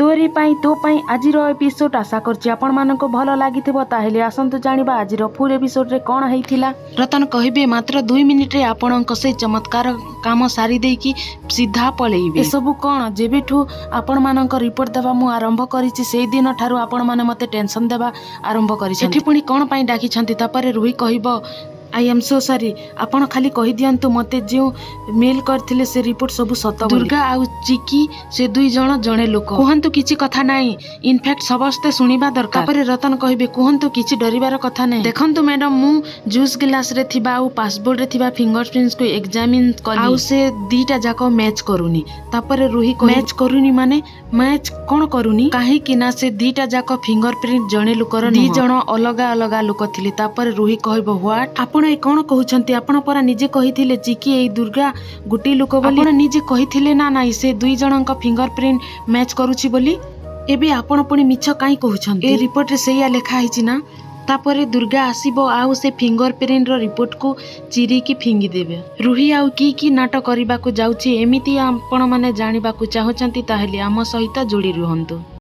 ତୋରି ପାଇଁ ତୋ ପାଇଁ ଆଜିର ଏପିସୋଡ୍। ଆଶା କରୁଛି ଆପଣମାନଙ୍କୁ ଭଲ ଲାଗିଥିବ। ତାହେଲେ ଆସନ୍ତୁ ଜାଣିବା ଆଜିର ଫୁଲ୍ ଏପିସୋଡ୍ରେ କ'ଣ ହେଇଥିଲା। ରତନ କହିବେ, ମାତ୍ର 2 ମିନିଟ୍ରେ ଆପଣଙ୍କ ସେ ଚମତ୍କାର କାମ ସାରି ଦେଇକି ସିଧା ପଳେଇବେ। ଏସବୁ କ'ଣ? ଯେବେଠୁ ଆପଣମାନଙ୍କ ରିପୋର୍ଟ ଦେବା ମୁଁ ଆରମ୍ଭ କରିଛି, ସେଇ ଦିନ ଠାରୁ ଆପଣମାନେ ମୋତେ ଟେନସନ୍ ଦେବା ଆରମ୍ଭ କରିଛନ୍ତି। ଏଠି ପୁଣି କ'ଣ ପାଇଁ ଡାକିଛନ୍ତି? ତାପରେ ରୁହି କହିବ, I am so sorry, ଆପଣ ଖାଲି କହିଦିଅନ୍ତୁ ମୋତେ ଯେଉଁ ମେଲ୍ କରିଥିଲେ ସେ ରିପୋର୍ଟ ସବୁ ସତ ବୋଲି। ଦୁର୍ଗା ଆଉ ଚିକି ସେ ଦୁଇ ଜଣ ଜଣେ ଲୋକ। କୁହନ୍ତୁ, କିଛି କଥା ନାହିଁ। ଇନଫ୍ୟାକ୍ଟ ସମସ୍ତେ ଶୁଣିବା ଦରକାର। ତାପରେ ରତନ କହିବେ, କୁହନ୍ତୁ, କିଛି ଡରିବାର କଥା ନାହିଁ। ଦେଖନ୍ତୁ ମ୍ୟାଡମ, ମୁଁ ଜୁସ୍ ଗ୍ଲାସରେ ଥିବା ଆଉ ପାସପୋର୍ଟରେ ଥିବା ଫିଙ୍ଗର ପ୍ରିଣ୍ଟସକୁ ଏକ୍ଜାମିନ୍ କଲି ଆଉ ସେ ଦିଟା ଯାକ ମ୍ୟାଚ୍ କରୁନି। ତାପରେ ରୁହି, ମ୍ୟାଚ୍ କରୁନି ମାନେ? ମ୍ୟାଚ୍ କ'ଣ କରୁନି? କାହିଁକି ନା ସେ ଦିଟା ଯାକ ଫିଙ୍ଗର ପ୍ରିଣ୍ଟ ଜଣେ ଲୋକର, ଦି ଜଣ ଅଲଗା ଅଲଗା ଲୋକ ଥିଲେ। ତାପରେ ରୁହି କହିବ, what? ଆପଣ ଏ କ'ଣ କହୁଛନ୍ତି? ଆପଣ ପରା ନିଜେ କହିଥିଲେ ଚିକି ଏଇ ଦୁର୍ଗା ଗୋଟିଏ ଲୋକ ବୋଲି। ଆପଣ ନିଜେ କହିଥିଲେ ନା ନାଇଁ, ସେ ଦୁଇ ଜଣଙ୍କ ଫିଙ୍ଗର ପ୍ରିଣ୍ଟ ମ୍ୟାଚ୍ କରୁଛି ବୋଲି? ଏବେ ଆପଣ ପୁଣି ମିଛ କାହିଁ କହୁଛନ୍ତି? ଏ ରିପୋର୍ଟରେ ସେଇଆ ଲେଖା ହେଇଛି ନା? ତାପରେ ଦୁର୍ଗା ଆସିବ ଆଉ ସେ ଫିଙ୍ଗର ପ୍ରିଣ୍ଟର ରିପୋର୍ଟକୁ ଚିରିକି ଫିଙ୍ଗିଦେବେ। ରୁହି ଆଉ କି କି ନାଟ କରିବାକୁ ଯାଉଛି, ଏମିତି ଆପଣମାନେ ଜାଣିବାକୁ ଚାହୁଁଛନ୍ତି, ତାହେଲେ ଆମ ସହିତ ଯୋଡ଼ି ରୁହନ୍ତୁ।